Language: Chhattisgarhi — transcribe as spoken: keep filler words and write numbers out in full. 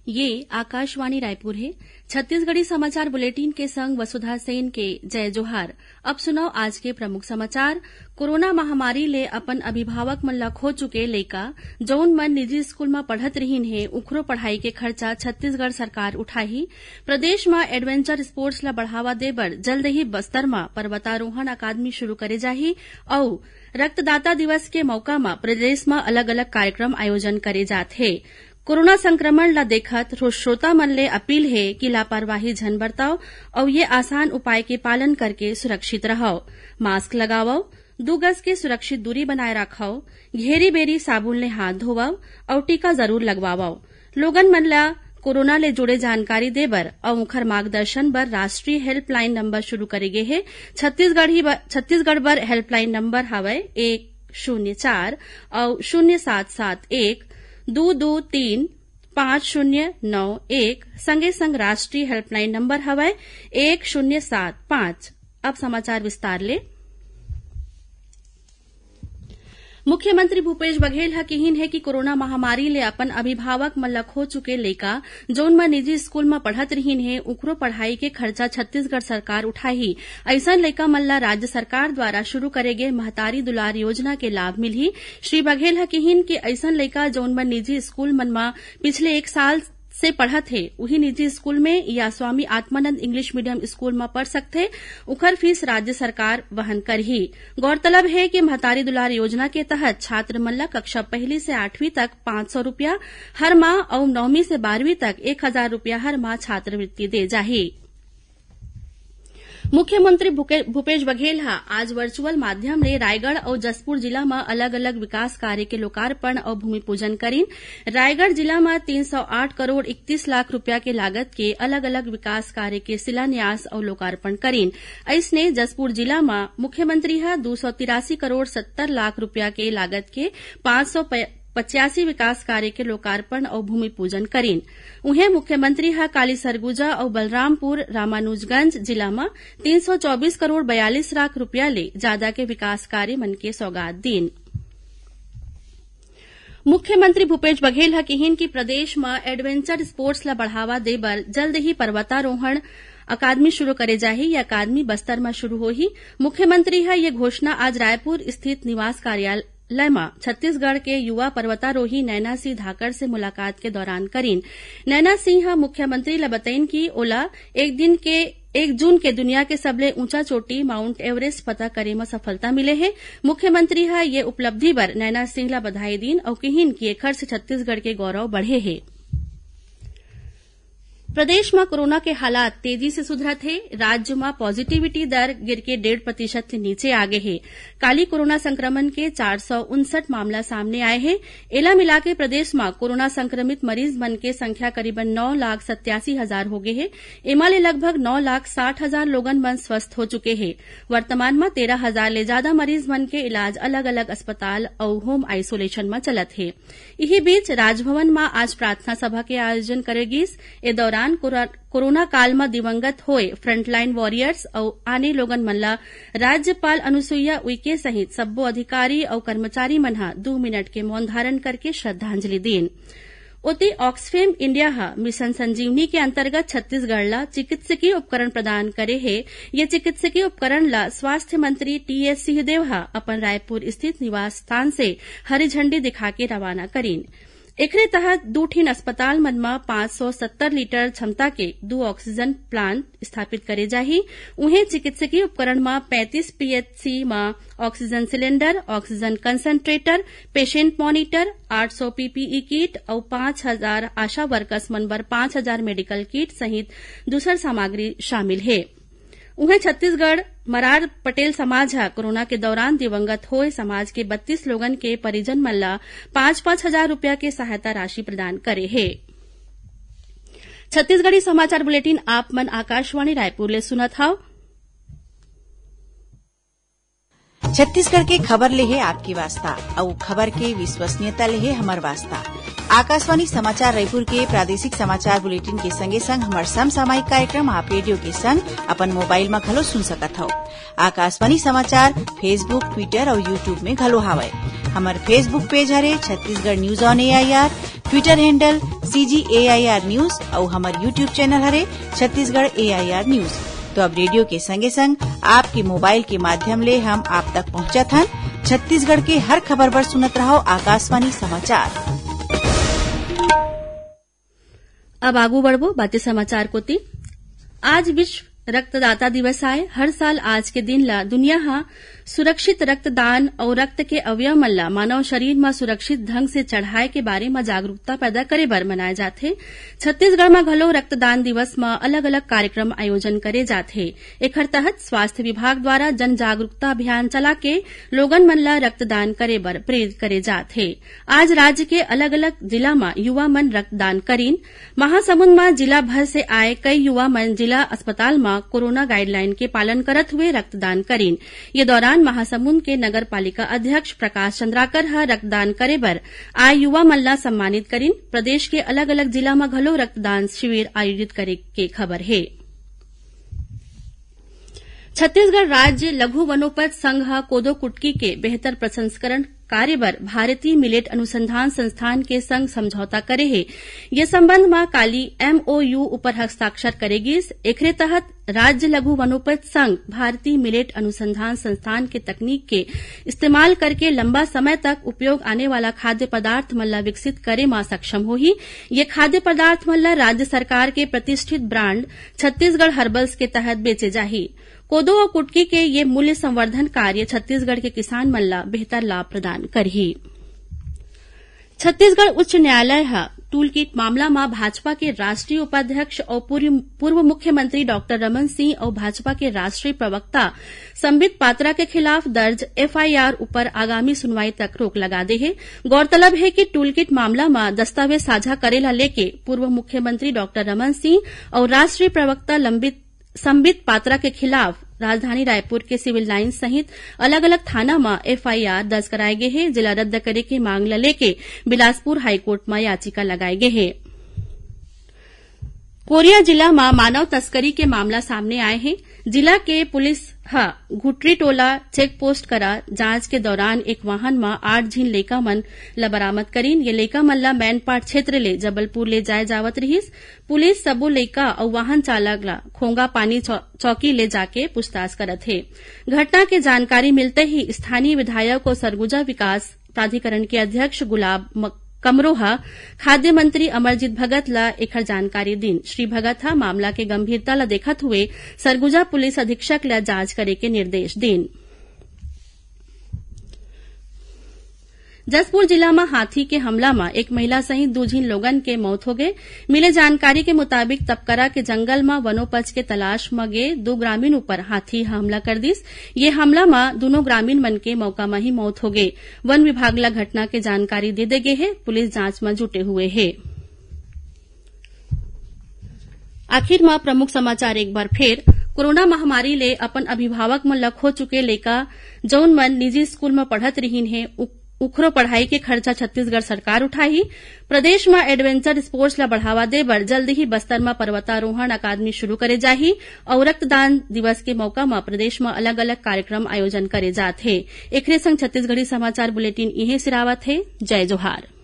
ये आकाशवाणी रायपुर हे। छत्तीसगढ़ी समाचार बुलेटिन के संग वसुधा सेन के जय जोहार। अब सुनव आज के प्रमुख समाचार। कोरोना महामारी ले अपन अभिभावक मन ला खो चुके लइका, जउन मन निजी स्कूल म पढ़त रिहिन हे, उखरो पढ़ाई के खर्चा छत्तीसगढ़ सरकार उठाही। प्रदेश म एडवेंचर स्पोर्ट्स ला बढ़ावा दे बर जल्द ही बस्तर म पर्वतारोहण अकादमी शुरू करे जाही। अउ रक्तदाता दिवस के मौका म प्रदेश म अलग-अलग कार्यक्रम आयोजन करे जात हे। कोरोना संक्रमण ला देखत रो-, श्रोता मन ले अपील हे कि लापरवाही झन बरतव अउ ये आसान उपाय के पालन करके सुरक्षित रहव। मास्क लगावव, दू गज के सुरक्षित दूरी बनाए राखव, घेरी बेरी साबुन ले हाथ धोवव अउ टीका जरूर लगवावव। लोगन मन ला कोरोना ले जुड़े जानकारी दे बर अउ उखर मार्गदर्शन बर राष्ट्रीय हेल्पलाइन नंबर शुरू करे गे हे। छत्तीसगढ़ी ब-, छत्तीसगढ़ बर हेल्पलाइन नंबर हवय एक शून्य चार अउ शून्य सात सात एक दू दू तीन पाँच शून्य नौ एक, संगे संग राष्ट्रीय हेल्पलाइन नंबर हवय एक शून्य सात पाँच। अब समाचार विस्तार ले। मुख्यमंत्री भूपेश बघेल ह किहिन हे कि कोरोना महामारी ले अपन अभिभावक मन ल खो चुके लइका, जउन म निजी स्कूल म पढ़त रिहिन हे, उखरो पढ़ाई के खर्चा छत्तीसगढ़ सरकार उठाही। अइसन लइका मन ल राज्य सरकार द्वारा शुरू करे गे महतारी दुलार योजना के लाभ मिलही। श्री बघेल ह किहिन कि अइसन लइका, जउन मन निजी स्कूल मन म पिछले एक साल से पढ़त हे, उही निजी स्कूल में या Swami Atmanand English medium school म पढ़ सकथे, उखर फीस राज्य सरकार वहन करही। गौरतलब हे कि महतारी दुलार योजना के तहत छात्र मन ल कक्षा पहली से आठवीं तक पाँच सौ रुपया हर माह अउ नौवीं से बारहवीं तक एक हजार रुपया हर माह छात्रवृत्ति दे जाही। मुख्यमंत्री भूके-, भूपेश बघेल ह आज वर्चुअल माध्यम ले रायगढ़ अउ जशपुर जिला म अलग-अलग विकास कार्य के लोकार्पण अउ भूमि पूजन करिन। रायगढ़ जिला म तीन सौ आठ करोड़ इकतीस लाख रुपया के लागत के अलग-अलग विकास कार्य के शिलान्यास अउ लोकार्पण करिन। अइसने जशपुर जिला म मुख्यमंत्री ह दू सौ तिरासी करोड़ सत्तर लाख रुपया के लागत के पाँच सौ पचासी विकास कार्य के लोकार्पण अउ भूमि पूजन करिन। उहें, मुख्यमंत्री ह काली सरगुजा अउ बलरामपुर रामानुजगंज जिला म तीन सौ चौबीस करोड़ बयालीस लाख रुपया ले जादा के विकास कार्य मन के सौगात दीन। मुख्यमंत्री भूपेश बघेल ह किहिन कि प्रदेश म एडवेंचर स्पोर्ट्स ल बढ़ावा दे बर जल्द ही पर्वतारोहण अकादमी शुरू करे जाही। ये अकादमी बस्तर म शुरू होही। मुख्यमंत्री ह ये घोषणा आज रायपुर स्थित निवास कार्यालय म छत्तीसगढ़ के युवा पर्वतारोही नैना सिंह धाकड़ से मुलाकात के दौरान करिन। नैना सिंह ह मुख्यमंत्री ल बतइन कि ओला एक दिन के, एक जून के दुनिया के सबले ऊंचा चोटी माउंट एवरेस्ट फतह करे म सफलता मिले हे। मुख्यमंत्री ह ये उपलब्धि बर नैना सिंह ल बधाई दीन अउ किहिन कि एखर से छत्तीसगढ़ के गौरव बढ़े हे। प्रदेश म कोरोना के हालात तेजी से सुधरत हे। राज्य म पॉजिटिविटी दर गिरके डेढ़ प्रतिशत ले नीचे आ गे हे। काली कोरोना संक्रमण के चार सौ उनसठ मामला सामने आए हे। एला मिलाके प्रदेश म कोरोना संक्रमित मरीज मन के संख्या करीबन नौ लाख सत्यासी हजार हो गे हे। एमा ले लगभग नौ लाख साठ हजार लोगन मन स्वस्थ हो चुके हे। वर्तमान म तेरह हजार ले जादा मरीज मन के इलाज अलग-अलग अस्पताल अउ होम आइसोलेशन म चलत हे। इही बीच राजभवन म आज प्रार्थना सभा के आयोजन करे गिस। ए दौरान कोरा-, कोरोना काल म दिवंगत होए फ्रंटलाइन वॉरियर्स अउ आने लोगन मन ल राज्यपाल अनुसुईया उइके सहित सब्बो अधिकारी अउ कर्मचारी मन ह दू मिनट के मौन धारण करके श्रद्धांजलि दीन। ओती, ऑक्सफेम इंडिया ह मिशन संजीवनी के अंतर्गत छत्तीसगढ़ ल चिकित्सकीय उपकरण प्रदान करे हे। ये चिकित्सकीय उपकरण ल स्वास्थ्य मंत्री टीएस सिंहदेव ह अपन रायपुर स्थित निवास स्थान से हरी झंडी दिखाके रवाना करीन। एखरे तहत दू ठिन अस्पताल मन म पाँच सौ सत्तर लीटर क्षमता के दू ऑक्सीजन प्लांट स्थापित करे जाही। उहें, चिकित्सकीय उपकरण म पैंतीस पीएचसी म oxygen cylinder, oxygen concentrator, patient monitor, आठ सौ पीपीई किट अउ पाँच हजार आशा वर्कर्स मन बर पाँच हजार मेडिकल किट सहित दूसर सामग्री शामिल हे। उहें, छत्तीसगढ़ मरार पटेल समाज ह कोरोना के दौरान दिवंगत होए समाज के बत्तीस लोगन के परिजन मन ल पाँच पाँच हजार रुपया के सहायता राशि प्रदान करे हे। छत्तीसगढ़ी समाचार बुलेटिन आप मन आकाशवाणी रायपुर ले सुनत हव। छत्तीसगढ़ के खबर ले हे आपके वास्ता, अउ खबर के विश्वसनीयता ले हे हमर वास्ता। आकाशवाणी समाचार रायपुर के प्रादेशिक समाचार बुलेटिन के संगे संग हमर समसामयिक कार्यक्रम आप रेडियो के संग अपन मोबाइल म घलो सुन सकत हव। आकाशवाणी समाचार Facebook, Twitter अउ YouTube में घलो हावय। हमर Facebook page हरे Chhattisgarh news on A I R, Twitter handle C G A I R news अउ हमर YouTube channel हरे Chhattisgarh A I R news। तो अब रेडियो के संगे संग आपके मोबाइल के माध्यम ले हम आप तक पहुंचत हन। छत्तीसगढ़ के हर खबर बर सुनत रहो आकाशवाणी समाचार। अब आगू बढ़बो बातें समाचार कोति। आज विश्व रक्तदाता दिवस आय। हर साल आज के दिन ला दुनिया ह सुरक्षित रक्तदान अउ रक्त के अवयव मन ला मानव शरीर म सुरक्षित ढंग से चढ़ाए के बारे म जागरूकता पैदा करे बर मनाए जाथे। छत्तीसगढ़ म घलो रक्तदान दिवस म अलग-अलग कार्यक्रम आयोजन करे जाथे। एखर तहत स्वास्थ्य विभाग द्वारा जन जागरूकता अभियान चला के लोगन मन ला रक्तदान करे बर प्रेरित करे जात हे। आज राज्य के अलग-अलग जिला म युवा मन रक्तदान करिन। महासमुंद म जिला भर से आए कई युवा मन जिला अस्पताल म कोरोना guideline के पालन करत हुए रक्तदान करिन। ये दौरान महासमुंद के नगर पालिका अध्यक्ष प्रकाश चंद्राकर ह रक्तदान करे बर आए युवा मन ला सम्मानित करिन। प्रदेश के अलग-अलग जिला म घलो रक्तदान शिविर आयोजित करे के खबर हे। छत्तीसगढ़ राज्य लघु वनोपज संघ ह कोदो कुटकी के बेहतर प्रसंस्करण कार्य बर भारतीय मिलेट अनुसंधान संस्थान के संग समझौता करे हे। ये संबंध म काली M O U ऊपर हस्ताक्षर करे गिस। एखरे तहत राज्य लघु वनोपज संघ भारतीय मिलेट अनुसंधान संस्थान के तकनीक के इस्तेमाल करके लंबा समय तक उपयोग आने वाला खाद्य पदार्थ मन ला विकसित करे म सक्षम होही। ये खाद्य पदार्थ मन ला राज्य सरकार के प्रतिष्ठित ब्रांड छत्तीसगढ़ हर्बल्स के तहत बेचे जाही। कोदो अउ कुटकी के ये मूल्य संवर्धन कार्य छत्तीसगढ़ के किसान मन ला बेहतर लाभ प्रदान करही। छत्तीसगढ़ उच्च न्यायालय ह टूल किट मामला म भाजपा के राष्ट्रीय उपाध्यक्ष अउ पूर्व, पूर्व मुख्यमंत्री डॉक्टर रमन सिंह अउ भाजपा के राष्ट्रीय प्रवक्ता संबित पात्रा के खिलाफ दर्ज F I R ऊपर आगामी सुनवाई तक रोक लगा दे हे। गौरतलब हे कि टूल किट मामला म दस्तावेज साझा करे ला लेके पूर्व मुख्यमंत्री डॉक्टर रमन सिंह अउ राष्ट्रीय प्रवक्ता लंबित संबित पात्रा के खिलाफ राजधानी रायपुर के सिविल लाइन सहित अलग-अलग थाना म F I R दर्ज कराए गे हे, जेला रद्द करे के मांग ल लेके बिलासपुर हाईकोर्ट म याचिका लगाए गे हे। कोरिया जिला म मानव तस्करी के मामला सामने आए हे। जिला के पुलिस ह घुटरी टोला चेक पोस्ट करा जांच के दौरान एक वाहन म आठ झिन लइका मन ल बरामद करीन। ये लइका मन ल मैनपाट क्षेत्र ले जबलपुर ले जाए जावत रिहिस। पुलिस सबो लइका अउ वाहन चालक ल खोंगा पानी चौ-, चौकी ले जाके पूछताछ करत हे। घटना के जानकारी मिलते ही स्थानीय विधायक अउ सरगुजा विकास प्राधिकरण के अध्यक्ष गुलाब म-, कमरो ह खाद्य मंत्री अमरजीत भगत ल एखर जानकारी दीन। श्री भगत ह मामला के गंभीरता ल देखत हुए सरगुजा पुलिस अधीक्षक ल जांच करे के निर्देश दीन। जशपुर जिला म हाथी के हमला म एक महिला सहित दू झिन लोगन के मौत हो गे। मिले जानकारी के मुताबिक, तपकरा के जंगल म वनोपज के तलाश म गे दू ग्रामीण ऊपर हाथी ह हमला कर दिस। ये हमला म दूनों ग्रामीण मन के मौका म ही मौत हो गे। वन विभाग ल घटना के जानकारी दे दे गे हे, पुलिस जांच म जुटे हुए हे। आखिर म प्रमुख समाचार एक बार फेर। कोरोना महामारी ले अपन अभिभावक मन ल खो चुके लइका, जउन मन निजी स्कूल म पढ़त रिहिन हे, उ-, उखरो पढ़ाई के खर्चा छत्तीसगढ़ सरकार उठाही। प्रदेश म एडवेंचर स्पोर्ट्स ल बढ़ावा दे बर जल्द ही बस्तर म पर्वतारोहण अकादमी शुरू करे जाही अउ रक्तदान दिवस के मौका म प्रदेश म अलग-अलग कार्यक्रम आयोजन करे जात हे। एखरे संग छत्तीसगढ़ी समाचार बुलेटिन इहें सिरावत हे। जय जोहार।